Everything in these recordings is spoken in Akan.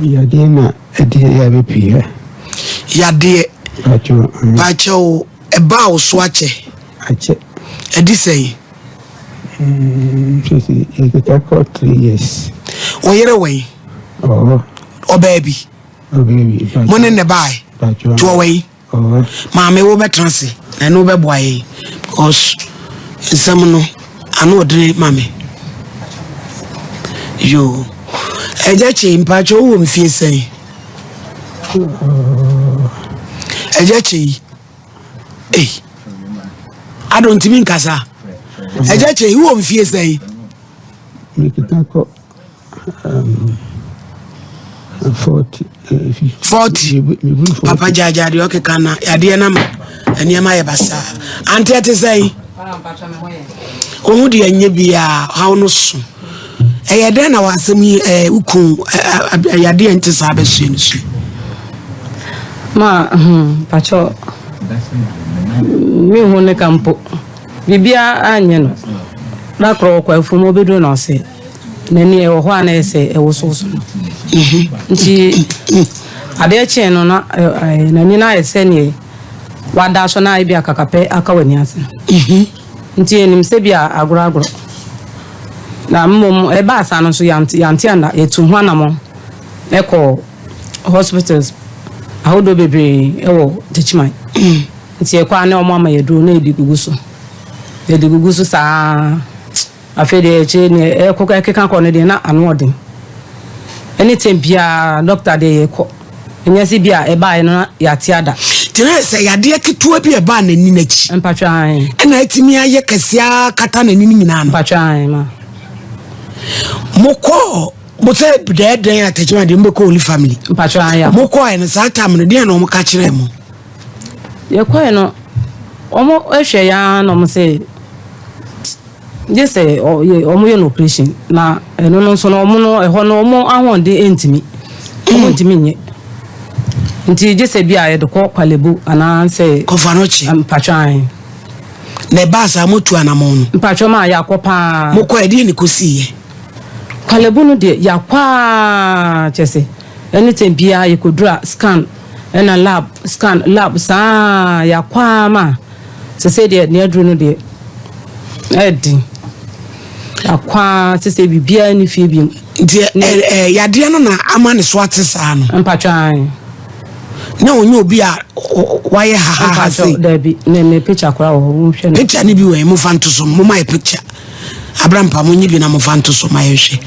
Yadeɛ na ɛde yɛ abɛpie ha. Yadeɛ. Pakyɛw. Pakyɛw ɛbaa wo so akyɛ. Akyɛ. Ɛdi sɛn? Sisi yɛkeka kɔ 3 years. Wo yere wɛn? Ɔwɔ. Ɔbaa bi. Ɔbaa bi. Mo ne ne bae. Pakyɛw. Nti ɔwɔ yi? Ɔwɔ. Maame wo bɛtena ase na ɛno wobɛboa yɛn because nsɛm no ano ɔdene ma me. Yoo. Ɛgya kye mpakyɛ wowɔ mfie sɛn? Ɛgya kye yi. Ei. Ado ntumi nkasa. Ɛgya kye yi wowɔ mfie sɛn? Mekeka kɔ 40. 40. Papa gyaagyaa deɛ ɔkeka na yadeɛ no ama nneɛma yɛ basaa. Ante ɛte sɛn? Wo ho deɛ nyɛ biaa haw no so. Ɛyɛ dɛn na w'asɛm yi ɛɛ wokun yadeɛ nte saa bɛsoɛ no so? Ma pakyɛ mehu ne ka mpo biribiara anyɛ no da korɔ ɔkɔ afuom ɔbɛduru na ɔse n'ani ɛwɔ hɔ a na ɛyɛ sɛ ɛwosowoso no nti adeɛ kyee no na n'ani no ayɛ sɛ neɛ wada so na ebi akakapɛ aka w'ani ase nti yɛnim sɛ bi a agorɔ agorɔ na mmom ɛbaa saa no nso yɛante yɛante ana yɛtu ho anammɔn ɛkɔ hospitals ahodoɔ bebree ɛwɔ Techiman nti yɛkɔ a na wɔn ama yɛduro na yɛde gugu so yɛde gugu so saa. Afei deɛ akyire neɛ ɛkɔ ɛkeka kɔ no deɛ na ano ɔden. Anytime biara doctor deɛ yɛkɔ. Ɛnyɛ sɛ bi a ɛbaeɛ no na yɛate ada. Nti na sɛ yadeɛ ketewa bi a ɛbaa n'ani no akyi. Mpatwa ae. Ɛna atumi ayɛ kɛseɛ ara kata n'ani no nyinaa no. Mpatwa ae ma. Mokɔɔ mo sɛ dɛɛdɛn atɛkyɛm adeɛ mobɛkɔ Holy Family. Mpatwa ae. Mokɔɛ no saa tam no deɛ na wɔn ka kyerɛɛ mo. Yɛkɔɛ no wɔn hwɛ yɛn ara na wɔn sɛ. Gye sɛ wɔyɛ no operation na ɛno no nso no wɔn no ɛhɔ no wɔn ahoɔden ntumi wɔn ntumi nyɛ nti gye sɛ bi a yɛde kɔ kwalebu anaa sɛ. Kɔfa no kye. Mpatwan. Na ɛbaa saa motu anamɔn no. Mpatwan ma yɛakɔ paa. Mokɔ ɛdeɛ ne kɔsi yɛ. Kwalebu no deɛ yɛakɔ aa kyɛ sɛ anytime biara yɛkɔduru a scan ɛna lab scan lab saa yɛakɔ aa ma. Sesei deɛ nea aduru no deɛ ɛɛden. Akɔ ara sesei biribiara nni fie biom. Nti ɛ yadeɛ no na ama ne so ate saa no? Mpatwɔ ae. Na ɔnyɛ obi a wayɛ hahaha sei? Mpatwɔ daabi, ne ne picture koraa wɔ hɔ, monhwɛ no. Picture no bi wɔ he? Momfa nto so, momma yɛ picture. Abrampa mo nye bi na mo fa nto so ma yɛnhwɛ.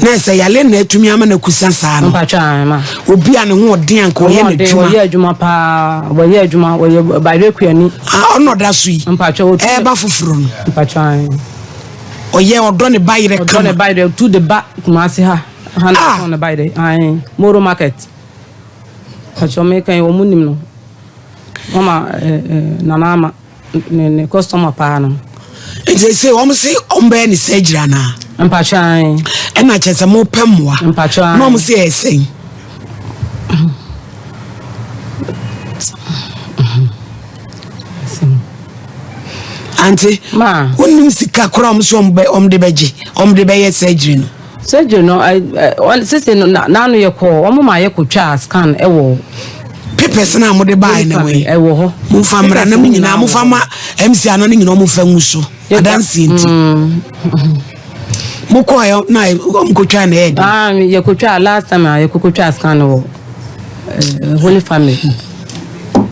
Na sɛ yale na atumi ama no akusa saa no. Mpakyɛ ama. Obi a ne ho ɔden anka ɔyɛ n'adwuma. Ɔyɛ adwuma paa, wɔyɛ adwuma, wɔyɛ bayerɛ kuani. Ah, ɔno ɔda so yi. Mpakyɛ otu. Ɛɛba foforo no. Mpakyɛ ae. Ɔyɛ ɔdɔ ne bayerɛ kama. Ɔdɔ ne bayerɛ tu de ba Kumasi ha. Ha na ɔtɔn ne bayerɛ. Ae, Moro market. Mpakyɛ meka yi wɔn nim no. Mama eh, eh, Nana Ama. Ne ne customer paa no. Nti sɛ wɔn se wɔn bɛyɛ ne surgery anaa. Mpatwan. Ɛna kyerɛ sɛ mo pɛ mmoa. Mpatwan. Na wɔn se ɛyɛ sɛn. Ante. Ma. Wonim sika koraa wɔn se wɔn bɛ wɔn de bɛgye wɔn de bɛyɛ surgery no. Surgery no sese no n'ano yɛ kɔɔ wɔn ma yɛ kɔ twaa scan ɛwɔ. Papers na mo de baa ɛna wɔ yi. Ɛwɔ hɔ. Mo nfa mmra na mo nyinaa mo fa ma MC ano ne nyinaa mo fa ngu so. Adansi nti. Mo kɔɔ yɛ na wɔn kɔ twaa na ɛyɛ den. Ah yɛ kɔ twaa last time a yɛ kɔ kɔ twaa scan wɔ Holy Family.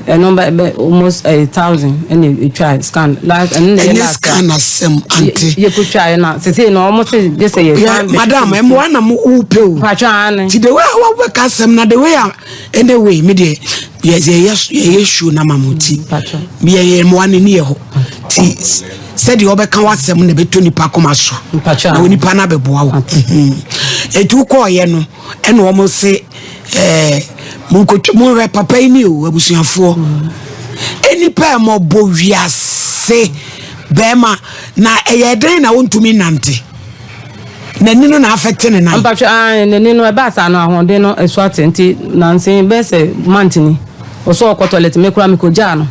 Ɛno bɛ bɛ almost 1,000 ɛna etwa scan last ɛno na ɛyɛ Ɛnyɛ last. scan asɛm ante. Yɛ kɔ twa yɛ na sese na wɔn se gye sɛ yɛ san bɛ. Madam ɛmoa na mo wo pɛ o. Patro ane. Ti the way a wɔbɛka asɛm na the way a anyway me deɛ yɛ yɛ yɛ show na ma mo ti. Patro. Yɛ yɛ mmoa no ni yɛ hɔ ti sɛdeɛ wɔbɛka w'asɛm na ɛbɛtɔ nipa koma so. Patro. Na onipa no abɛboa wo. Etu kɔɔyɛ no ɛna wɔn se. Ɛɛ monkotwa monhwɛ papa yi ni o abusuafoɔ. Nnipa a ɛmɔbɔ wiase bɛrima na ɛyɛ dɛn na wontumi nante? N'ani no na afɛte ne nan. Mpatwa ae n'ani no ɛbaa saa no ahoɔden no ɛso ate nti nanse bɛyɛ sɛ month ni ɔsɛ ɔkɔ toilet me koraa mekɔgyaa no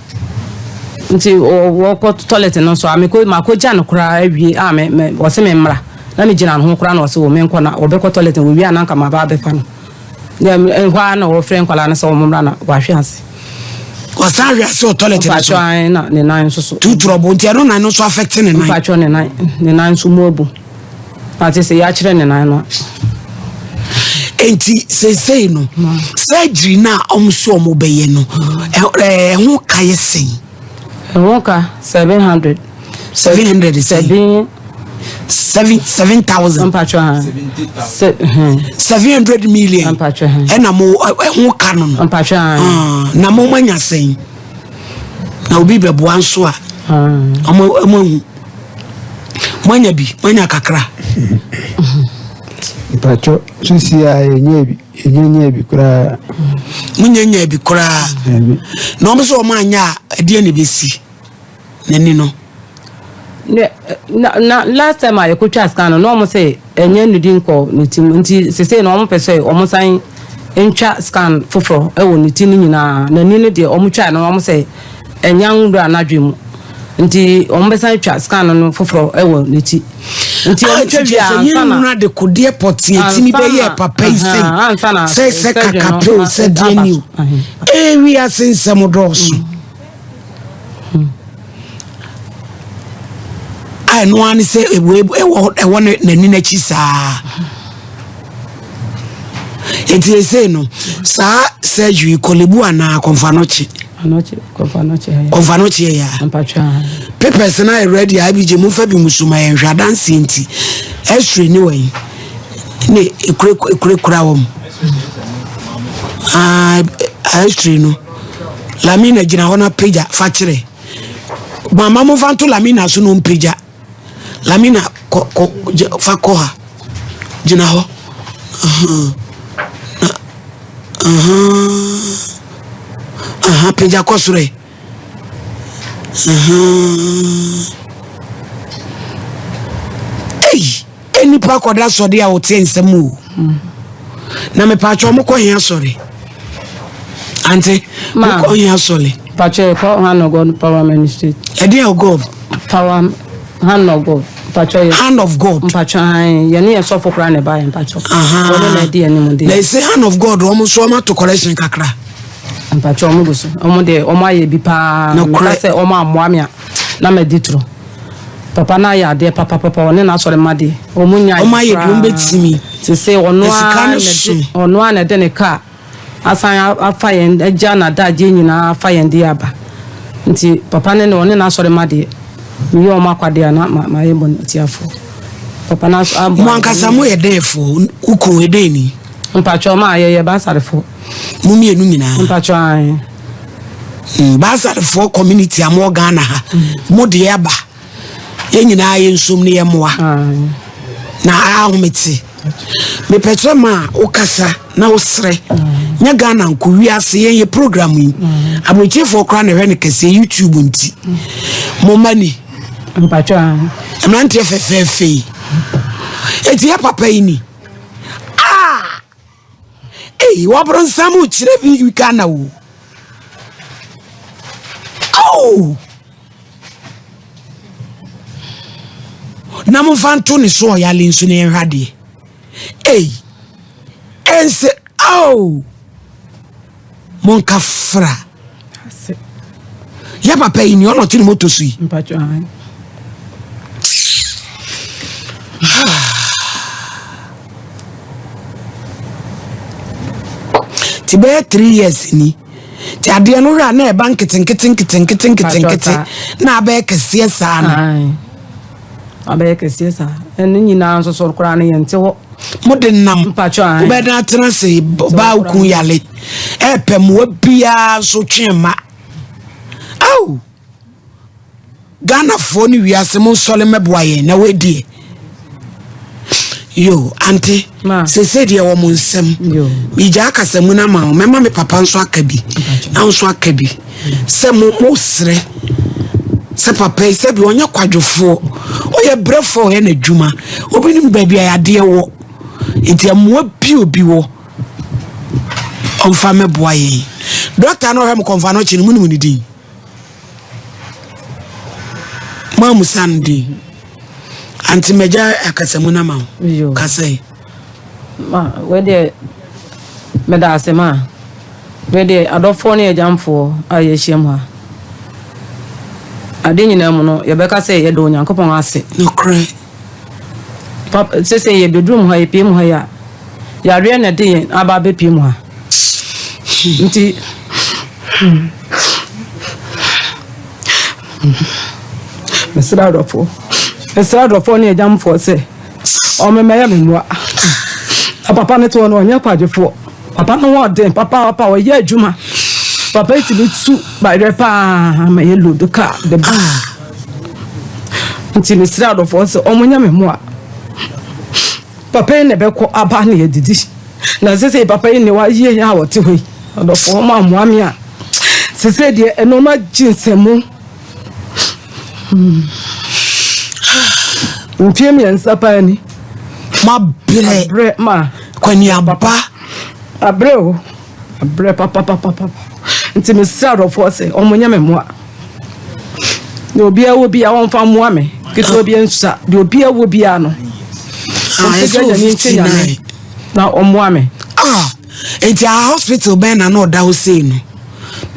nti ɔkɔ toilet no so a mekɔ makɔgya no koraa awie a me me ɔse me mmra. Na megyina ne ho koraa na ɔse o menkɔ na ɔbɛkɔ toilet na wɔwie a na anka maba abɛfa no. Ɛhɔ ara na ɔfrɛ nkwadaa no sɛ wɔn mmra na wahwe ase. Ɔsan hwe ase wɔ toilet no so. Mpatsɔ ae na ne nan nso so. Tu trɔbo nti ɛno nan no nso affect ne nan. Mpatsɔ ne nan ne nan nso mu abu. Ate sɛ yɛakyerɛ ne nan no. Nti seesei no surgery no a wɔn so wɔn bɛyɛ no ɛho ka yɛ sɛn? Ɛho ka 700. 700 sɛn? Seven. 7,000. Mpatsɔ ha. 700 million. Mpatsɔ ha. Ɛna mo ɛho ka no no. Mpatsɔ ha. Ah, na mo mo anya sɛn? Na obi bɛboa nso a. Ɔmo ɔmo ehu. Mo anya bi, mo anya kakra. Mpatsɔ sisi a yɛnyɛ bi yɛnyɛ nyɛ bi koraa. Mo nyɛ nyɛ bi koraa. Na wɔn nso wɔn anya a ɛdeɛ na ebesi n'ani no. Ne na na last time a yɛkɔtwa scan no na wɔn sɛ ɛnyɛ nudi nkɔ ne ti mu nti sese na wɔn pɛ sɛ wɔn san ntwa scan foforɔ ɛwɔ ne ti no nyinaa n'ani no deɛ wɔn twa no wɔn sɛ ɛnya nwura n'adwene mu nti wɔn bɛsan twa scan no foforɔ ɛwɔ ne ti nti wɔn twa wie ansa na yɛn nwura de kodeɛ pɔtee timi bɛyɛ papa yi sɛ sɛ sɛ kakape o sɛ deɛ ni o ewi ase nsɛm dɔɔso. A ɛno ara ne sɛ ɛwɔ ɛwɔ n'ani n'akyi saa nti ɛsei no saa surgery kɔlebu anaa kɔnfanɔkye kɔnfanɔkye yɛ a papers no ayɛ ready a abigye mu fa bi mu so ma yɛnhwɛ adanseɛ nti x-ray ne wɔ yi ne ekurakura wɔm x-ray no Lamina gyina hɔ na pagya fa kyerɛ. Mama mo fa nto Lamina so na ɔmpagya. Lamina kɔ kɔ fa kɔ ha. Gyina hɔ. Na aha pagya kɔ soro yi. Ei! Nnipa kɔda sɔre a wɔte nsɛm o. Na mepatwɛ ɔmo kɔ hia sɔre. Ante, mo kɔ hia sɔre. Patwɛ kɔ Hand of God Power Ministry. Ɛdeɛ o God. Power Hand of God. Patwɛ yɛ. Hand of God. Mpatwɛ han yɛ ne yɛ sɔfo koraa na ɛba yɛ mpatwɛ. Wɔn na ɛdi anim de. Na ɛsɛ Hand of God wɔn nso wɔn ato correction kakra. Mpatwɛ wɔn gu so wɔn deɛ wɔn ayɛ bi paa. Meka sɛ wɔn amoa me a na mɛ di toro. Papa no ayɛ adeɛ papapapa ɔne n'asɔre mma deɛ ɔmo nyae Ɔmo ayɛ deɛ ɔmo bɛtumi. Sese ɔno ara na ɛde ɔno ara na ɛde ne kaa asan afa yɛn agya n'adagyeɛ nyinaa afa yɛn de aba nti papa no ne ɔne n'asɔre mma deɛ meyɛ ɔmo akwadeɛ a na mayɛ bɔne atiafoɔ papa no aboa. Mo ankasa mo yɛ dɛn foɔ wo kunu yɛ dɛn ni? Mpakyɛw maa yɛyɛ Basarefoɔ. Mo mmienu nyinaa? Mpakyɛw ae. Mm, Basarefoɔ community a mowɔ Ghana ha, mm. mo deɛ aba. Yɛn nyinaa yɛ nsom ne yɛ mmoa. Na ahomete. Mepɛ sɛ ma wokasa na wosrɛ. Mm. Nyɛ Ghana nko wiase yɛn yɛ program yi. Mm. Aburokyefoɔ koraa na ɛhwɛ no kɛseɛ YouTube nti. Mo mma ni. Mpakyɛw ae. Mmeranteɛ fɛfɛɛfɛ yi. Eti yɛ papa yi ni. Ah! Ei, wɔbronsam kyerɛ bi Ghana o. Oh! Na momfa nto ne so ɔyale nso na yɛnhwɛ adeɛ. Ei! Ɛnsɛ, oh! Monka fra. Yɛ papa yi ni ɔna ɔte ne moto so yi. Ti bɛyɛ 3 years ni. Ti adeɛ no hwɛ a na ɛba nketenkete nketenkete nketenkete na abɛyɛ kɛseɛ saa no. Abɛyɛ kɛseɛ saa. Ɛno nyinaa nso so koraa no yɛnte hɔ. Mode nam wobɛdan atena ase baa wo kun yale ɛpɛ mmoa biara nso twe mma. Ao! Ghanafoɔ ne wiase mo nsɔre mmɛboa yɛn na wɔadie. Yo, ante, sese deɛ wɔ mo nsam. Megyaa kasamu no ama wo, mɛma me papa nso aka bi, na nso aka bi. Sɛ mo mo srɛ sɛ papa yi sɛbi ɔnyɛ kwadwofoɔ, ɔyɛ brɛfoɔ ɔyɛ n'adwuma. Obi nim baabi a yadeɛ wɔ, nti mmoa bi obi wɔ ɔmfa mɛboa yɛn. Dɔkta no ɔhwɛ mo kɔmfa no kye no, mo nim ne din. Moamusa no din. Ante magya akasamu no ama wo. Kasa yi. Ma wei deɛ meda ase ma wei deɛ adɔfoɔ ne agyamfoɔ a yɛahyia mu ha. Ade nyinaa mu no yɛbɛka sɛ yɛda Onyankopɔn ase. Nokorɛ. Papa sese yɛbɛduru mu ha yɛpie mu ha yi a yareɛ na ɛde yɛn aba abɛpie mu ha. Nti Mesrɛ adɔfoɔ, mesrɛ adɔfoɔ ne agyamfoɔ sɛ wɔmmɛyɛ me mmoa. Na papa no te hɔ no, ɔnyɛ kwadwofoɔ. Papa no ho ɔden papaapa, ɔyɛ adwuma. Papa yi tumi tu bayerɛ paa ma yɛ load kaa de ba. Nti mesrɛ adɔfoɔ sɛ wɔnyɛ me mmoa. Papa yi na ɛbɛkɔ aba na yɛadidi. Na sesei papa yi ne wayɛ yi a ɔte hɔ yi, adɔfoɔ wɔn ammoa me a, sesei deɛ nneɛma gye nsam. Mfeɛ mmiɛnsa paa ni. Mabrɛ. Abrɛ ma. Kwaniaba. Abrɛ o. Abrɛ papapapapa. Nti mesrɛ adɔfoɔ sɛ wɔn nyɛ me mmoa. Deɛ obiara wɔ biara wɔmfa mmoa me. Ketewa bi nsa. Deɛ obiara wɔ biara no. Ah, Ɔmpagya nyame nkyɛ nyame na ɔmmoa me. Ah, nti a hospital bɛn na na ɔda hɔ sei no?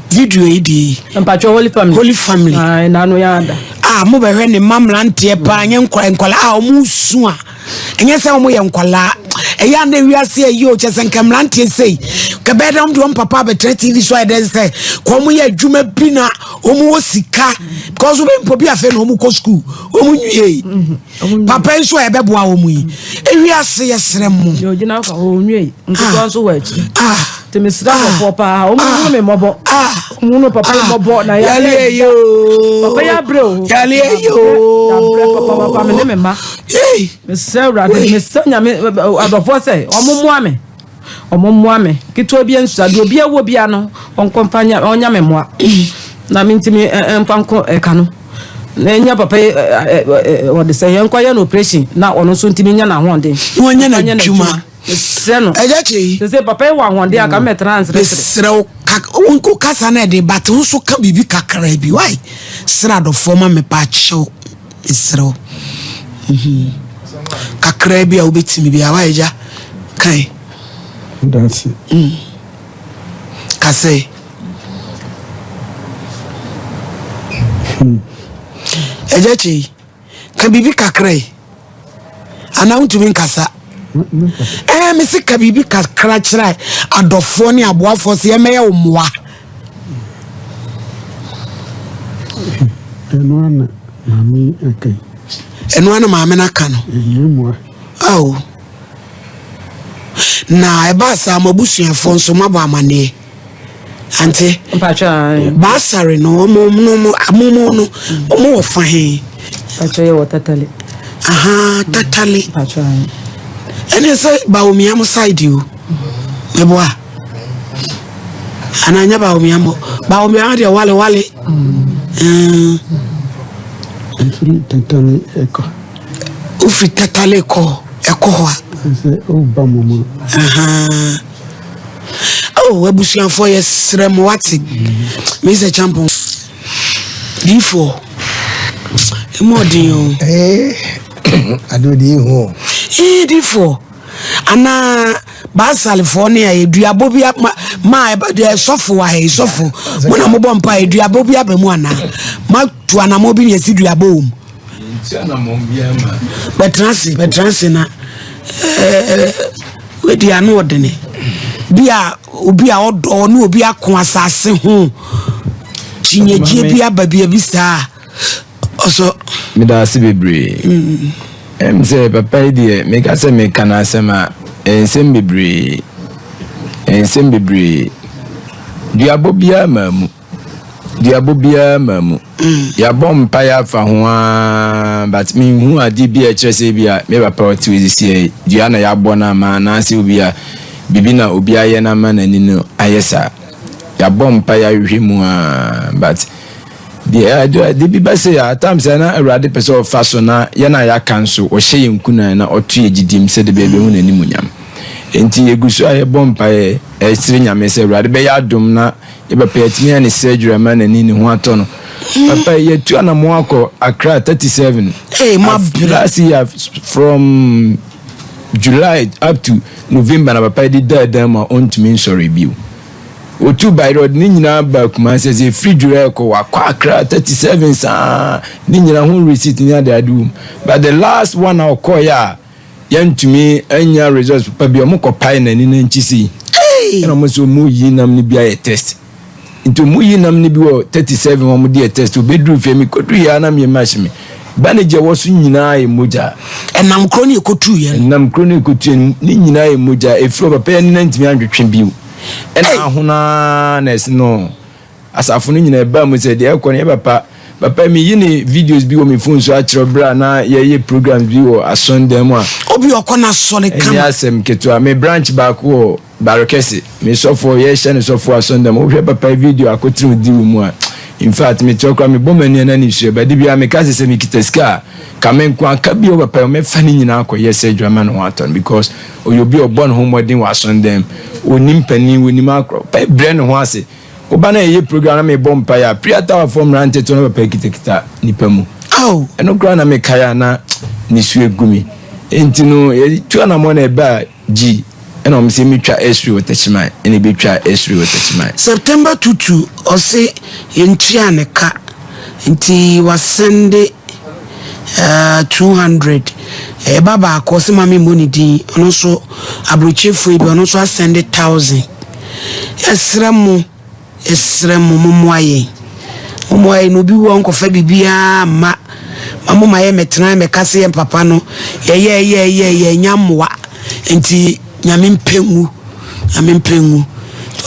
Video yi deɛ yi. Mpatwɔ Holy Family. Holy Family. Ah, na ano yɛ ada. Ah, mo bɛhwɛ ne mma mmeranteɛ paa nyɛ nkwa nkwadaa a wɔn su a. Ɛnyɛ sɛ wɔn yɛ nkwadaa. Ɛyɛ a na wiase ayi o kyɛ sɛ nka mmeranteɛ sei. Kɛbɛyɛ dɛ wɔn de wɔn papa abɛtena TV so ayɛ dɛ sɛ kɔ wɔn yɛ adwuma bi na wɔn wɔ sika because wɔn mpo bi afei na wɔn kɔ school wɔn nwie. Papa yi nso a ɛbɛboa wɔn yi. Ewiase yɛ srɛ mo. Deɛ ogyina hɔ wɔn nwie nketewa nso wɔ akyi. Ah. Nti mesrɛ abɔfoɔ paa wɔn hunu me mmɔbɔ. Ah. Wɔn hunu papa yi mmɔbɔ na Yale yɛ eyo. Papa yi abrɛ o. Yale eyo. Abrɛ papa papa me ne me mma. Hey. Mesrɛ Awurade mesrɛ Nyame adɔfoɔ sɛ wɔn mmoa me. Wɔn mmoa me. Ketewa bi nsua deɛ obi awɔ bia no ɔnkɔ mfa nya ɔnya me mmoa. Na me ntumi mfa nko ɛka no. Na enya papa yi ɔde sɛ yɛn kɔ yɛ no operation na ɔno nso ntumi nya n'ahoɔden. Na ɔnyɛ n'adwuma. Mesrɛ no. Ɛgya kyɛ yi. Sese papa yi wɔ ahoɔden a ka mɛtena nsrɛsrɛ. Mesrɛ wo wo kasa no ɛde but wo nso ka biribi kakra bi why srɛ adɔfoɔ ma me pa kyɛw mesrɛ wo mhm kakra bi a wobɛtumi bi a why agya kan. Dase. Mm. Kasɛ. Hmm. Ɛgya kyɛ yi. Ka biribi kakra yi. Anaa wontumi nkasa? Ɛɛ mese ka biribi kakra kyerɛ adɔfoɔ ne aboafoɔ sɛ yɛmmɛyɛ wo mmoa. Ɛno ara na maame yi aka yi. Ɛno ara na maame no aka no. Ɛhia mmoa. Ao. Na ɛbaa saa mo abusuafoɔ nso moabɔ amanneɛ. Ante. Mpatsɔ ayi. Baasare no ɔmo no mo mo no ɔmo wɔ fa he. Mpatsɔ yɛ wɔ Tatale. Aha Tatale. Mpatsɔ ayi. Ɛne sɛ Bawumia mo side o. Meboa. Anaa nyɛ Bawumia mo. Bawumia deɛ wale wale. Mm. Mfiri Tatale ɛkɔ. Wofiri Tatale kɔ ɛkɔ hɔ a. Sɛ ɔba mo mo. Ahaa. Oh, abusuafoɔ yɛsrɛ mo wate. Mr. Champon, diifoɔ, ɛmu ɔden o. Eh, ade odi ihu o. Eh, diifoɔ, anaa baasalefoɔ ne a eduabɔ bi ma ma ɛsɔfo wɔ ha sɔfo mo na mobɔ mpa eduabɔ bi aba mu anaa ma tu anamɔ bi na esi duabɔ wɔ mu. Bɛtena ase bɛtena ase na ɛɛ. Wei deɛ ano ɔdene. Bi a obi a ɔdɔ ɔne obi ako asase ho kyinyɛgyie bi aba bi saa ɔsɔ. Meda ase bebree. Ɛm sɛ papa yi deɛ meka sɛ meka no asɛm a nsɛm bebree nsɛm bebree duabɔ biara maa mu. Duabɔ biara mmaa mu. Yɛabɔ mpaeɛ afa ho ara but menhu adeɛ bi a ɛkyerɛ sɛ ebi a me papa ɔte hɔ seesei yi, dua na yɛabɔ no ama anaasɛ obi a biribi na obi ayɛ no ama n'ani no ayɛ saa. Yɛabɔ mpaeɛ ahwehwɛ mu ara but deɛ adeɛ bi ba sɛ at times a na Awurade pɛ sɛ ɔfa so na yɛn a yɛaka nso ɔhyɛ yɛn nkuran na ɔto yɛn gyidie mu sɛdeɛ ɛbɛyɛ yɛbɛhu n'animuonyam. Enti yɛgu so a yɛbɔ mpaeɛ ɛsrɛ Nyame sɛ Awurade bɛyɛ adom na Yɛbɛpɛ atumi ayɛ ne surgery ama n'ani ne ho atɔ no. Papa yɛtu anamɔ akɔ Accra 37. Hey, mo abrɛ. Last year from July up to November na papa de daa dan mu a ɔntumi nsɔre bio. Otu bayerɛ ɔde ne nyinaa ba Kumasi sɛ efiri July kɔ wakɔ Accra 37 saa ne nyinaa ho receipt ne ade ade wom. But the last one a ɔkɔɔyɛ a yɛntumi anya results papa bi, ɔmo kɔ pae n'ani n'akyi sei. Ɛna ɔmo sɛ ɔmo yi nam no bi ayɛ test. Nti ɔmo yi nam no bi wɔ 37 ɔmo de yɛ test. Obeduru fie mi koduru yɛ anam yɛ mahyɛ mi bandage a ɛwɔ so nyinaa yɛ mogya. Ɛnam kuro ne ɛkɔtu yɛ no. Ɛnam kuro ne ɛkɔtu yɛ no ne nyinaa yɛ mogya. Efiri hɔ papa yɛ ne nantumi antwetwe bio. Ɛna ahonaa na ɛsi no asafo no nyinaa ɛbaa mu sɛ deɛ ɛkɔ no yɛ papa. Papa mi yi ne videos bi wɔ mi phone so akyerɛ berɛ a na yɛyɛ programs bi wɔ asɔndan mu a. Obi ɔkɔ n'asɔre Ɛnyɛ kama. asɛm ketewa. Me branch baako wɔ Barekɛse, me sɔfoɔ yɛhyɛ ne sɔfoɔ asɔndan mu. Wohwɛ papa video akotene di wɔ mu a, in fact mekyerɛ koraa mebɔ m'ani ana ne sua bade biara meka sɛ sɛ mekita sika a ka me nko aka bi wɔ papa yi mɛfa ne nyinaa akɔyɛ surgery ama ne ho atɔ no, because ɔyɛ obi a ɔbɔ ne ho mmɔden wɔ asɔndan mu. Onim panin, onim akorɔ pɛ brɛ ne ho ase. Woba na yɛyɛ program na mebɔ mpaeɛ a, prayer tower fɔ mmerante to na papa kitakita nipa mu. Ɛno koraa na mekae a na nisuo egu mi. Nti no yɛtu anammɔ na ɛba gyi ɛna wɔn sɛ metwa x-ray wɔ Tɛkyiman, ɛna ebetwa x-ray wɔ Tɛkyiman. September Tutu ɔse yɛntua ne ka nti wasɛnde 200. Ɛba baako ɔse ma memmɔ ne din, ɔno nso aburokyefoɔ yi bi, ɔno nso asɛnde 1000. Yɛsrɛ mo, yɛsrɛ mo, mommoa yɛn, mommoa yɛn na obi wu a ɔnkɔfa biribiara mma ma mo ma yɛ mɛtena mɛka sɛ yɛn papa no yɛyɛ yɛ yɛ yɛ nya mmoa. Nti Nyame mpɛ ngu, Nyame mpɛ ngu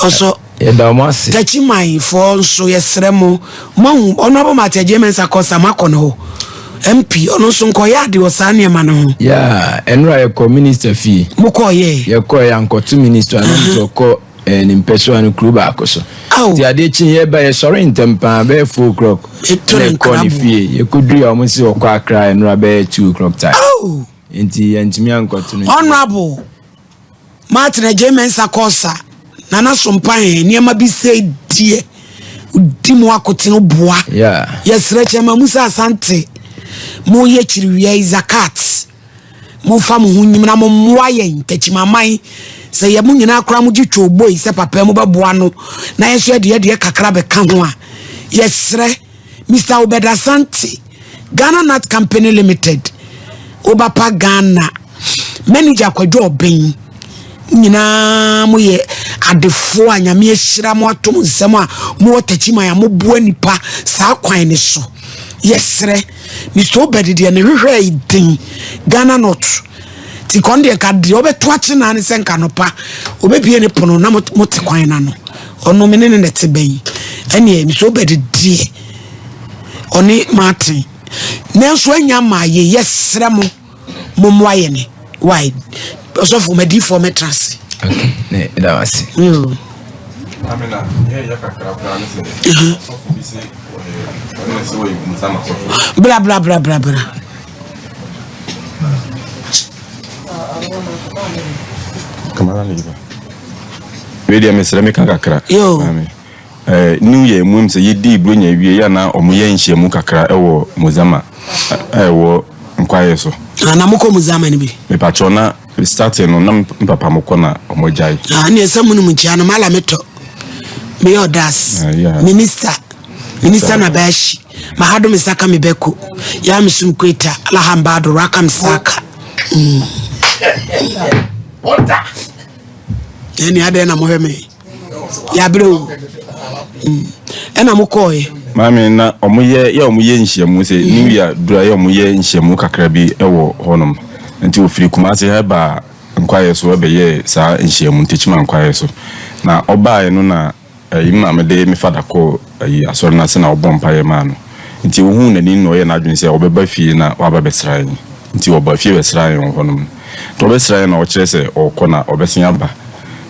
ɔsɔ. Yɛda wɔn ase. Takyimanfoɔ nso yɛsrɛ mo, moahu Honourable Martin Adjei Mensah Korsah, moakɔ ne hɔ, MP, ɔno nso nkɔyɛ ade wɔ saa nneɛma no ho. Yeah, ɛnora yɛkɔ minister fie. Mokɔɔyɛ? Yɛkɔɔ yɛ ankɔto minister anam sɛ ɔkɔ ne mpɛsoa no kuro baako so. Nti adeɛ kye yɛba yɛsɔre ntɛm paa bɛyɛ 4 o'clock. Ɛto ɛna ne ɛkɔɔ ne nkrabo. fie. Yɛkɔduru a wɔn sɛ ɔkɔ Accra ɛnora bɛyɛ 2 o'clock time. Nti yɛntumi ankɔto no. Honourable Martin Adjei Mensah Korsah, Nana Sompahe, nneɛma bi sɛ deɛ di mu akotene boa. Yɛsrɛ Kyɛma Musa Asante, moyɛ kyiriwia yi zakat, momfa mo ho nyim na mommoa yɛn Takyimaman. Sɛ yɛ mo nyinaa koraa mogye twoboi sɛ papa mu bɛboa no na yɛn nso yɛde yɛdeɛ kakra bɛka ho a, yɛsrɛ Mr. Obed Asante, Ghana Nut Company Limited, Obapa Ghana, manager Kwadwo Ɔbɛn, nyinaa moyɛ adefoɔ a Nyame ahyira mo atom nsɛm a mowɔ Takyiman a moboa nipa saa kwan ne so. Yɛsrɛ Mr. Obed deɛ ne hwehwɛ yi den Ghana Nut ti kɔn deɛ nka deɛ ɔbɛto akye naa ne sɛ nka nɔpa ɔbɛbie ne pono na mote kwan na no ɔno me ne ne nɛte bɛn ɛneɛ Mr. Obed deɛ ɔne Martin nanso anya ma yɛ yɛsrɛ mo mommoa yɛ ne why ɔsɔfo madiifoɔ mɛtra ase. Okay, ne ɛda wo ase. Amina, yɛ yɛ kakra koraa ne sɛ ɔsɔfo bi sɛ ɔne ne sɛ wɔyɛ Musama sɔfo. Bra bra bra bra bra. Kamara ne yiba. Wei deɛ mesrɛ meka kakra. Yo. Maame. New Year mu sɛ yɛdii Buronya wie yɛ na ɔmo yɛ nhyiamu kakra ɛwɔ Mozama a ɛwɔ Nkwaeɛ so. Ah, na mokɔ Mozama no bi? Mepakyɛw na starting no na mpapa mokɔ na ɔmo gyae. Ah, ne ɛsɛ mu no mu nkyia no mala metɔ. Meyɛ ɔdas. Ah, yeah. Minister. Minister na bashi. Mahado misaka mibeko. Ya misum kweta. Alahambado raka misaka. Ɔda. Ɛne adɛn na mohwɛ me? Yɛabrɛ o. Ɛna mokɔɔɛ. Maame na ɔmo yɛ yɛ ɔmo yɛ nhyiamu sɛ New Year dura yɛ ɔmo yɛ nhyiamu kakra bi ɛwɔ hɔnom. Nti ofiri Kumasi ha ba Nkwaeɛ so ɛbɛyɛ saa nhyiamu Ntekyima Nkwaeɛ so. Na ɔbaeɛ no na ɛyi maame de me fada kɔ ɛyi asɔre no ase na ɔbɔ mpaeɛ maa no. Nti ohuu n'ani na ɔyɛ n'adwene sɛ ɔbɛba fie na waba bɛsra yɛn. Nti ɔba fie bɛsra yɛn wɔ hɔnom. Nti ɔbɛsra yɛn na ɔkyerɛ sɛ ɔrekɔ na ɔbɛsen aba.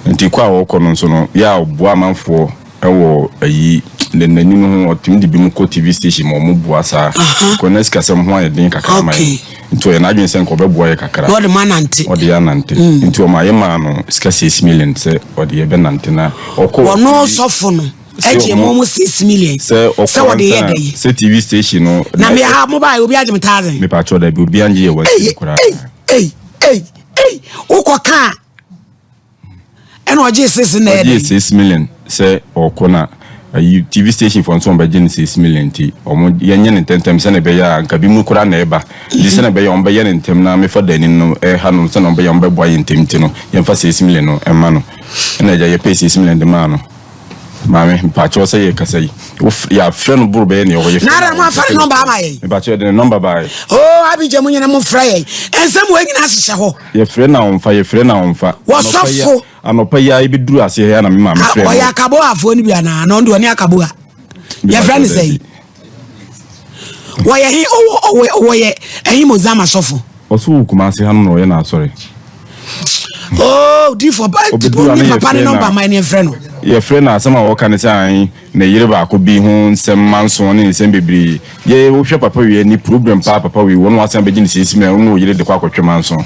Nti kɔ a ɔrekɔ no nso no yɛ a ɔboa amanfoɔ ɛwɔ ayi ne n'ani no ho, ɔtumi de bi mu kɔ TV station ma ɔmo boa saa. Kɔ na sikasɛm ho ayɛ den kakra ma yɛn. Nti ɔyɛ n'adwene sɛ nka ɔbɛboa yɛ kakra. Na ɔde mo anante. Ɔde yɛ anante. Nti ɔma yɛ maa no sika 6 million sɛ ɔde yɛ bɛnante na ɔkɔ. Ɔno sɔfo no. Ɛgye mo mo 6 million. Sɛ Sɛ ɔkɔ wɔde yɛ ansa dɛ yi. sɛ TV station no. Na me ha mo ba obi agye me 1,000. Mepakyɛw, dabi, obi angye yɛ 1 cedi koraa. Ei ei ei ei, wokɔ kaa ɛna ɔgye six na yɛ Ɔgye dɛ. 6 million sɛ ɔkɔ na ayi TV station fɔ nso ɔbɛgye no 6 million, nti ɔmo yɛnyɛ ne ntɛntɛm sɛnɛ ɛbɛyɛ a nka bi mu koraa na ɛba, nti sɛnɛ ɛbɛyɛ a ɔmo bɛyɛ ne ntɛm na mefa dani no ɛha no, sɛnɛ ɔmo bɛyɛ a ɔmo bɛboa yɛ ntɛm, nti no yɛmfa 6 million no ɛma no. Ɛna agya yɛpɛ 6 million de maa no. Maame, mpakyɛw, sɛ yɛ kasa yi yɛafrɛ no boro bɛyɛ nea ɔwɔ yɛfrɛ Na ara mo afa ne number ama yɛn. Mpakyɛw, yɛde ne number baeɛ. Oo, Abigya, mo nyina mo frɛ yɛn. Nsɛm wɔ nyinaa hyehyɛ hɔ. Yɛfrɛ na ɔmfa, yɛfrɛ na ɔmfa. Wɔsɔfo. Anɔpa yi a yɛbɛduru aseɛ ha na me maame frɛ no. Ɔyɛ akaboafoɔ no bi anaa? Na ɔno deɛ ɔne akaboa. Yɛfrɛ no sɛ wɔyɛ he? Ɔwɔ wɔyɛ ɛhe? Mozama sɔfo. Ɔso wɔ Kumase ha no na ɔyɛ n'asɔre. Oh, difo ba Obɛduru a na ni papa ne yɛfrɛ number na ma ne frɛ no. Yɛfrɛ no, asɛm a wɔka ne sɛ ae ne yere baako bi ho nsɛm manso ne nsɛm bebree. Yɛ wohwɛ papa wei ani problem paa, papa wei wɔn wasan bɛgye ne siesie mɛ wɔn yere de kɔ akɔtwe manso,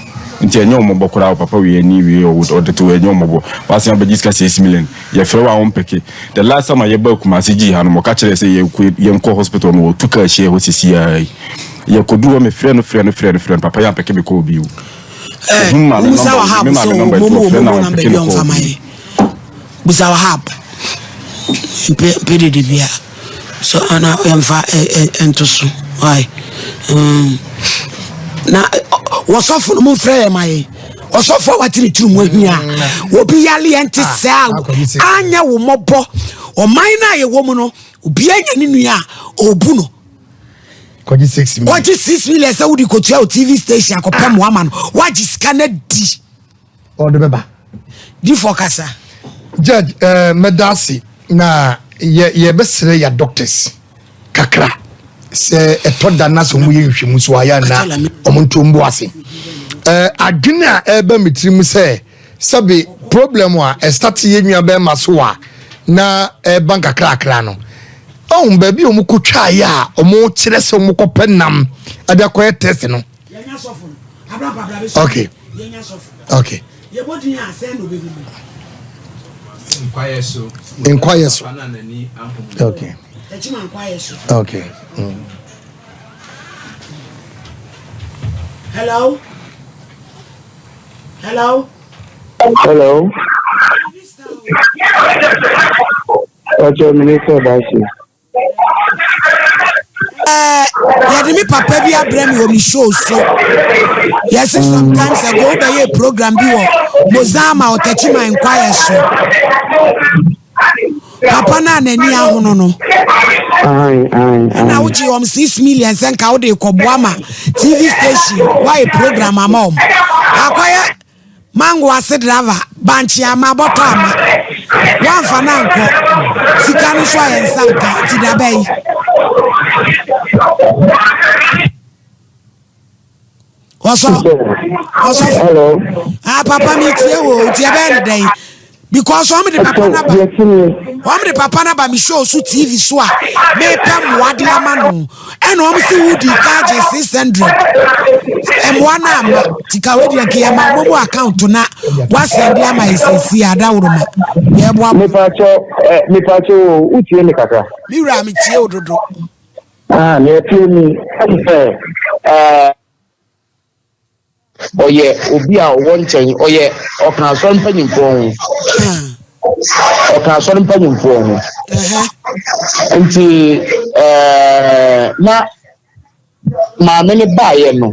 nti ɛnyɛ wɔn mmɔbɔ koraa. Papa wei ani wei ɔde to ɛnyɛ wɔn mmɔbɔ, wasan bɛgye sika 6 million. Yɛfrɛ wɔn a wɔn pɛke. The last time a yɛba Kumase gyi ha no, wɔka kyerɛ sɛ yɛnkɔ yɛnkɔ hospital no, wɔtu kaa hyia hɔ sisi ara yi. Yɛkɔduru hɔ, mefrɛ no, frɛ no, frɛ no, frɛ no, papa yɛ ampɛke me kɔɔ bio. Ohun maame Musa number, Wahab me sɛ maame number mo nti mo wɔfrɛ mo no mo a number ɔmpɛke bi no ɔmfa kɔɔ ma bio. yɛ. Busa Wahab. Mpe mpe dede bia. So ana yɛmfa ɛnto so. Why? Na wɔsɔfo no mo frɛ yɛ ma yɛ. Ɔsɔfo a wate ne tiri mu ahia. Obi yale yɛn te sɛ a anyɛ wo mmɔbɔ. Ɔman no a yɛwɔ mu no, obi anya ne nua a ɔbu no. Kɔgye 6 million. Kɔgye 6 million sɛ wode kɔtua wo TV station akɔpɛ mmoa ma no. Woagye sika no adi. Ɔde bɛba. Difo kasa. Judge, mɛda ase na yɛ yɛbɛsrɛ yɛ doctors kakra sɛ ɛtɔ da na sɛ ɔmo yɛ nhwehwɛmu so ayɛ na ɔmo nto mbo ase. Adwene a ɛreba mi tirim sɛ sɛbi problem a ɛstart yɛ nua bɛrima so a na ɛreba nkakrakra no, ɔhun baabi a ɔmo kɔ twa yɛ a ɔmo kyerɛ sɛ ɔmo kɔ pɛ nam ɛde akɔyɛ test no. Okay. Nkwayɛ so. Okay. Hello. Hello. Hello. Ọjọ́ Minister Bashi. Yɛde me papa bi abrɛ me wɔ me show so. Yɛse sometimes ago wobɛyɛ program bi wɔ Mozama Ɔtakyiman nkwayɛ so. Papa no a n'ani ahono no. Aye, aye, Ɛna aye. wogye wɔm 6 million sɛ nka wode kɔboa ma TV station woayɛ program ama wɔm. Akɔyɛ mango ase driver, bankye ama, bɔtɔ ama. Woamfa no ankɔ. Sika no so a yɛn nsa nka nti da bɛyi. Wɔsɔ ɔsɔfo. Hello. Ah, papa, mi tie wo, tie bɛyɛ ne dɛn? Because wɔn de papa na ba wɔn de papa na ba mi show so TV so a mepɛ mmoa de ama no, ɛna wɔn si wo di ka gye 600 mmoa na ama tika wo deɛ nkeyɛ ma wɔn mu account na wasɛn de ama yɛ sɛsi adaworo ma yɛ boa. Mepakyɛ ɛ, mepakyɛ o, wotie me kakra? Mi wura, mi tie o dodo. Ah, nea ɛtie mi ɛne sɛ ɔyɛ obi a ɔwɔ nkyɛn, ɔyɛ ɔka asɔre mpanyinfoɔ ho, ɔka asɔre mpanyinfoɔ ho, nti na maame no baayɛ no,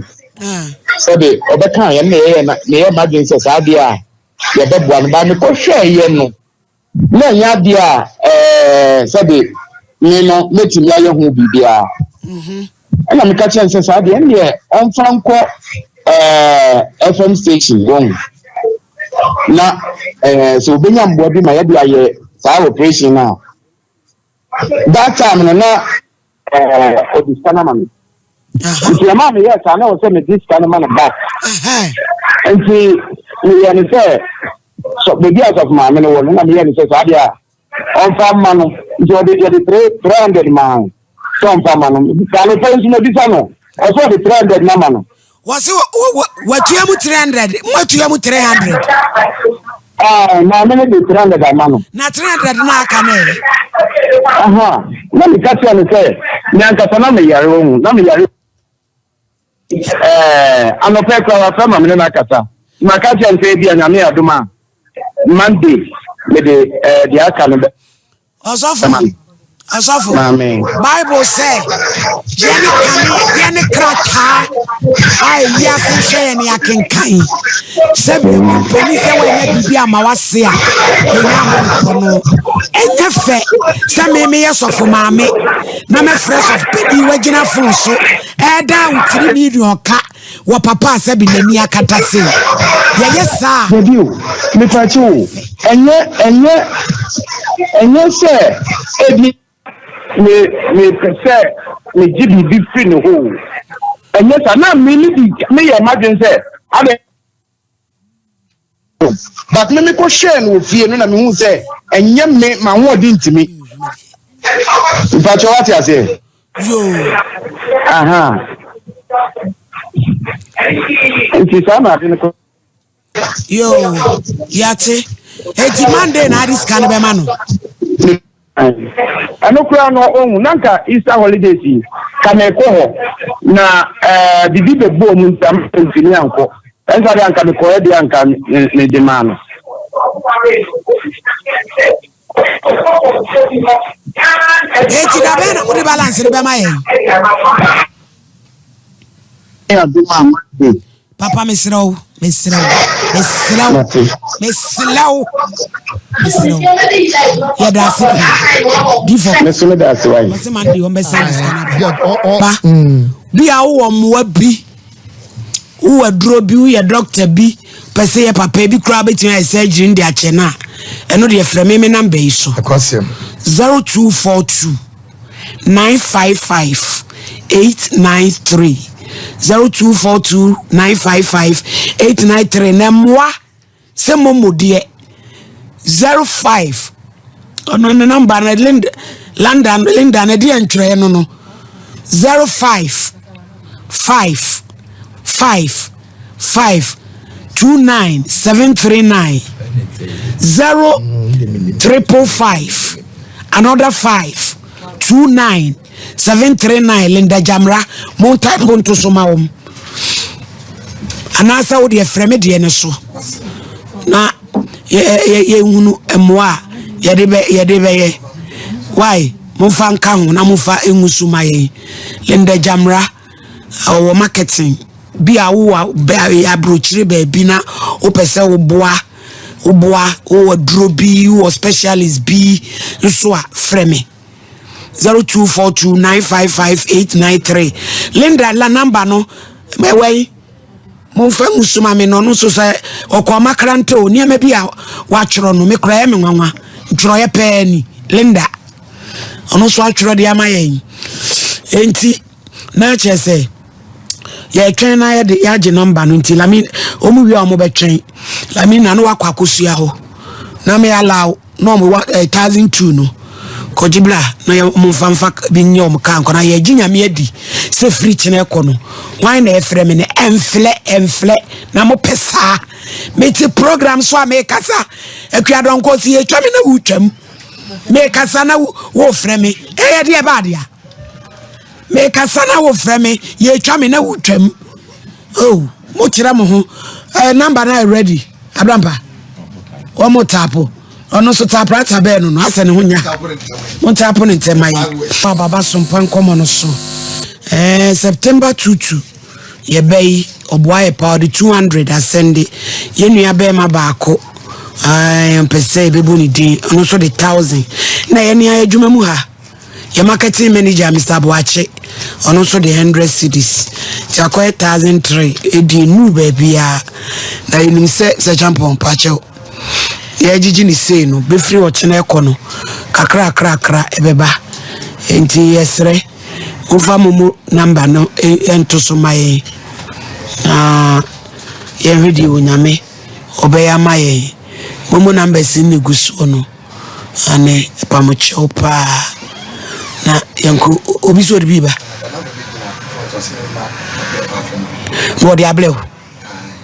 sɛde ɔbɛka yɛn na yɛyɛ na yɛyɛ m'adwene sɛ saa adeɛ a yɛbɛboa no baa mekɔhwɛɛyɛ no na ɛnyɛ adeɛ a sɛde me no mɛtumi ayɛ ho biribiara. Ɛna meka kyerɛ no sɛ saa deɛ ɛndeɛ ɔmfa nkɔ FM station wɔn na sɛ obɛnya mmoa bi ma yɛde ayɛ saa operation no a, that time no na ɔde sika no ama me, nti ɛma meyɛɛ saa na wɔ sɛ mede sika no ma no back, nti meyɛ no sɛ sɔ baabi a sɔfo maame no wɔ no na meyɛ no sɛ saa deɛ a ɔmfa mma no, nti ɔde yɛde 300 maa no sɛ ɔmfa mma no. Saa no pɛ nso mabisa no, ɔsɛ ɔde 300 na ma no. Wɔsi watua mu 300, mo atua mu 300. Ah, maame no de 300 ama no. Na 300 no aka no ɛ? Aha, na meka kyerɛ no sɛ, me ankasa na meyare wɔ hu, na meyare. Ɛɛ, anɔpa yi koraa wafrɛ ma me ne no akasa. Maka kyerɛ no sɛ ebia Nyame adom a, Monday mede ɛɛ deɛ aka no bɛ. Ɔsɔfo, ɔsɔfo, Bible sɛ yɛne kane yɛne krataa a ewiase nhwɛ yɛn akenkan sɛ mpanin sɛ wɔnyɛ biribi ama wase a yɛnya ahonkɔ no ɛnyɛ fɛ sɛ me meyɛ sɔfo maame na mɛfrɛ sɔfo panin wagyina fon so ɛda wo tiri million ka wɔ papa a sɛbi n'ani akata sei. Yɛyɛ saa a. Dabi o, mepaakyɛw o, ɛnyɛ, ɛnyɛ, ɛnyɛ sɛ ebi me, mepɛ sɛ megye biribi firi ne hɔ o. Ɛnyɛ saa, na me, me di, meyɛ m'adwene sɛ adɛn. But me mekɔ hwɛɛ no wɔ fie no na mehu sɛ ɛnyɛ me, m'ahoɔden ntumi. Mpakyɛ wate aseɛ? Yoo. Aha. Nti saa na ade no kɔ. Yoo, yate. Eti Monday na ade sika no bɛma no. Ɛno koraa no ɔhu na nka Easter holidays yi ka mekɔ hɔ na ɛɛ biribi bɛbɔɔ mu nti ama ntumi ankɔ. Ɛnsa deɛ anka mekɔɛ deɛ anka mede maa no. Eti da bɛn na mode balance no bɛma yɛn? Papa mesrɛ wo, mesrɛ wo, mesrɛ wo, mesrɛ wo, mesrɛ wo. Yɛda ase pii. Difɔ. Meso meda ase wae. Wɔse Monday wɔn bɛsɛn ne sika no aba. Ba, bi a wowɔ mmoa bi. Wowɔ aduro bi, woyɛ dɔkta bi, pɛ sɛ yɛ papa bi koraa bɛtumi ayɛ surgery no de akyɛ no a, ɛno deɛ frɛ me me namba yi so. 0242 955 893 0242 955 893 na mmoa sɛ momo deɛ 05 ɔno ne namba no Linda London Linda no deɛ ntwerɛeɛ no no 05 5 5 5 2 9 7 3 9 0 triple 5 another 5 2 9 739 Linda Jamra mo type nto so ma wɔn anaasɛ wo deɛ frɛ me deɛ no so na yɛhunu mmoa a yɛde bɛ yɛde bɛyɛ why momfa nka ho na momfa ngu so ma yɛn Linda Jamra ɔwɔ marketing bi a wowɔ aburokyire baabi na wopɛ sɛ woboa woboa wowɔ duro bi wowɔ specialist bi nso a frɛ me 0242955893 Linda la number no ɛwɔ yi momfa ngu so ma me no ɔno nso sɛ ɔkɔ makrante o nneɛma bi a watwerɛ no me koraa me nwanwa ntwerɛeɛ pɛɛ ni Linda ɔno nso atwerɛ de ama yɛn enti na kyerɛ sɛ yɛtwɛn na yɛde yɛagye nɔmba no nti lami wɔn wie a wɔn bɛtwɛn lami na no wakɔ akosua hɔ na me allow na wɔn wa eh, 1002 no kɔgye bla na yɛ wɔn nfa nfa bi nyɛ wɔn kaa nkɔ na yɛgye nyame adi sɛ firi kyerɛ kɔ no wɔn na ɛfrɛ me no ɛnflɛ ɛnflɛ na mo pɛ saa mete program so a mekasa akuadɔnkɔ si yɛtwa me na wotwam mekasa na wofrɛ me ɛyɛ deɛ baadeɛ mekasa na wofrɛ me yɛtwa me na wotwam oh mokyerɛ mo ho eh, number no ayɛ ready abrampa wɔn mo taapo ɔno nso taaprata bɛɛ no no asɛ ne ho nya mo ntaapo ne ntɛm ayi ababa so mpa nkɔmɔ no so eh, September 22 yɛbɛ yi ɔboa yɛ paa ɔde 200 asɛnde yɛn nua bɛrima baako mpɛ sɛ yɛbɛbu ne din ɔno nso de 1000 na yɛne ayɛ adwuma mu ha Yɛ marketing manager Mister Boakye, ɔno nso de 100 cedis. Nti akɔyɛ 1003 ɛdi nnuu baabiara. Na yɛnim sɛ sɛ Champon pakyɛw yɛgyegye ne sei no bɛfiri ɔkyena ɛkɔ no kakrakrakra ɛbɛba. Nti yɛsrɛ momfa mo mo namba no nto so ma yɛn na yɛnhwɛ deɛ Onyame ɔbɛyɛ ama yɛn. Mo mo numbers no na ɛgu soɔ no. Ane ɛpamokyɛw paa na yɛnkɔ obi so ɔde bi ba na ɔde abrɛ wo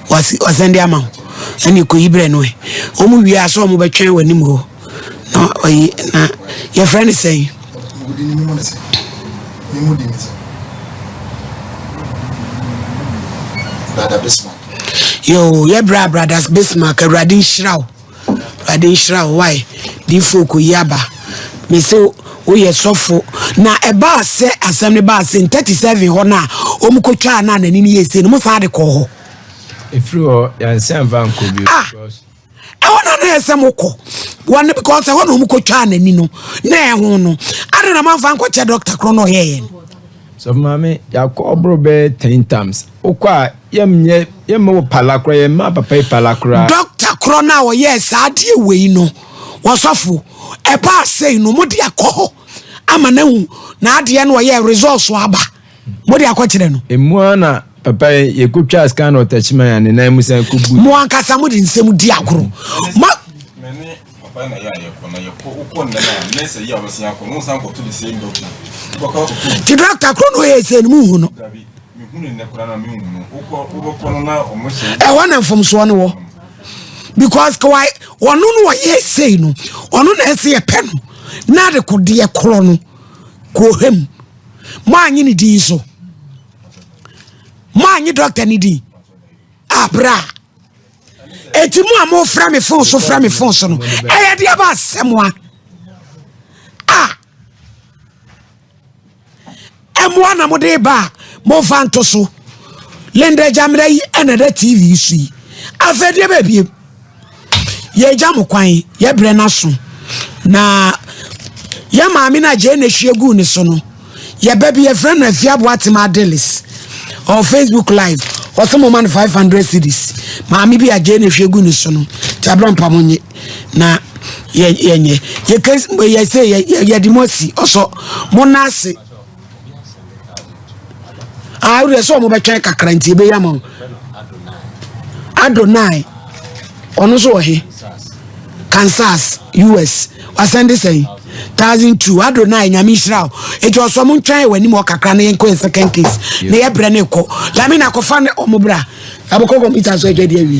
wasɛn de ama wo. Ɛne kɔyi berɛ no ɛ. Wɔn wie a sɛ wɔn bɛtwɛn wɔ anim hɔ. Na ɔyi na yɛfrɛ no sɛn? Yo, yɛbrɛ brada Bismarck, Awurade nhyira wo. Awurade nhyira wo wai diifoɔ kɔyi aba mese woyɛ sɔfo na ɛbaa sɛ asɛm no baa sɛ 37 hɔ no a wɔn kɔtwaa no a n'ani no yɛ sei no mo saa de kɔɔ hɔ. Ɛfiri hɔ yɛnsan mfa nkɔ bio. Ah ɛhɔ na na ɛsɛ mo kɔ wɔn because ɛhɔ na wɔn kɔtwaa n'ani no na ɛho no ade na manfa nkɔkyɛ dɔkta korɔ na ɔyɛɛ yɛn. Sɔfo maame yɛakɔ ɔboro bɛyɛ ten times wokɔ a yɛnyɛ yɛmma wɔ pala koraa yɛmma papa yi pala koraa. Dɔkta korɔ no a ɔyɛɛ saa adeɛ wei no wɔsɔfo ɛbaa sei no mode akɔ hɔ ama no ahu n'adeɛ no ɔyɛɛ results aba mode akɔkyerɛ no. Emu ara na papa yi yɛkɔtwaa scan wɔ Techiman a ne nan mu san kɔbui. Mo ankasa mode nsɛm di agorɔ. Ma. Papa na yɛ a yɛkɔ na yɛkɔ wokɔ nnɛ no a nurse yi a wɔbɛsan akɔ no wosan kɔto the same doctor wobɛkɔ akɔkɔ Nti doctor koro na ɔyɛ sei no monhu no? Dabi mehu no nnɛ koraa na menhu no wokɔ wobɛkɔ no na ɔmo hyɛ Ɛhɔ na mfomsoɔ no wɔ because kawai ɔno no ɔyɛ sei no ɔno na ɛsɛ yɛpɛ no na adekodeɛ korɔ no kɔhwɛ mu moanye ne din so moanye doctor ne din abra Eti mo a mofrɛ me fon so frɛ me fon so no, ɛyɛ deɛ ba asɛm a a ɛmoa na mode ba a momfa nto so. Linda Gyamena yi ɛna ɛda TV so yi. Afei deɛ baabi yɛgya mo kwan yɛbrɛ no aso na yɛ maame no a gyee na hwie guu ne so no yɛba bi yɛfrɛ no afia boatem adelis ɔwɔ facebook live ɔsɛ mo ma no 500 cedis maame bi a gyee na hwie gu ne so no nti abrɛ mpa mo nye na yɛnyɛ yɛkɛ yɛsɛ yɛde mo asi ɔsɔ mo na ase Ah, wodeɛ sɛ ɔmo bɛtwɛn kakra nti ɛbɛyɛ ama wo. Adonai, ɔno nso wɔ he? Kansas, US. Wasɛnde sɛn? 1002. Adonai, nyame nhyira wo. Eti ɔsɔ mo ntwɛn wɔ anim hɔ kakra na yɛnkɔ yɛ second case. Na yɛbrɛ ne kɔ. Lamina kɔfa ne ɔmo bra. Abɔkɔ kɔmputa so adwa di awie.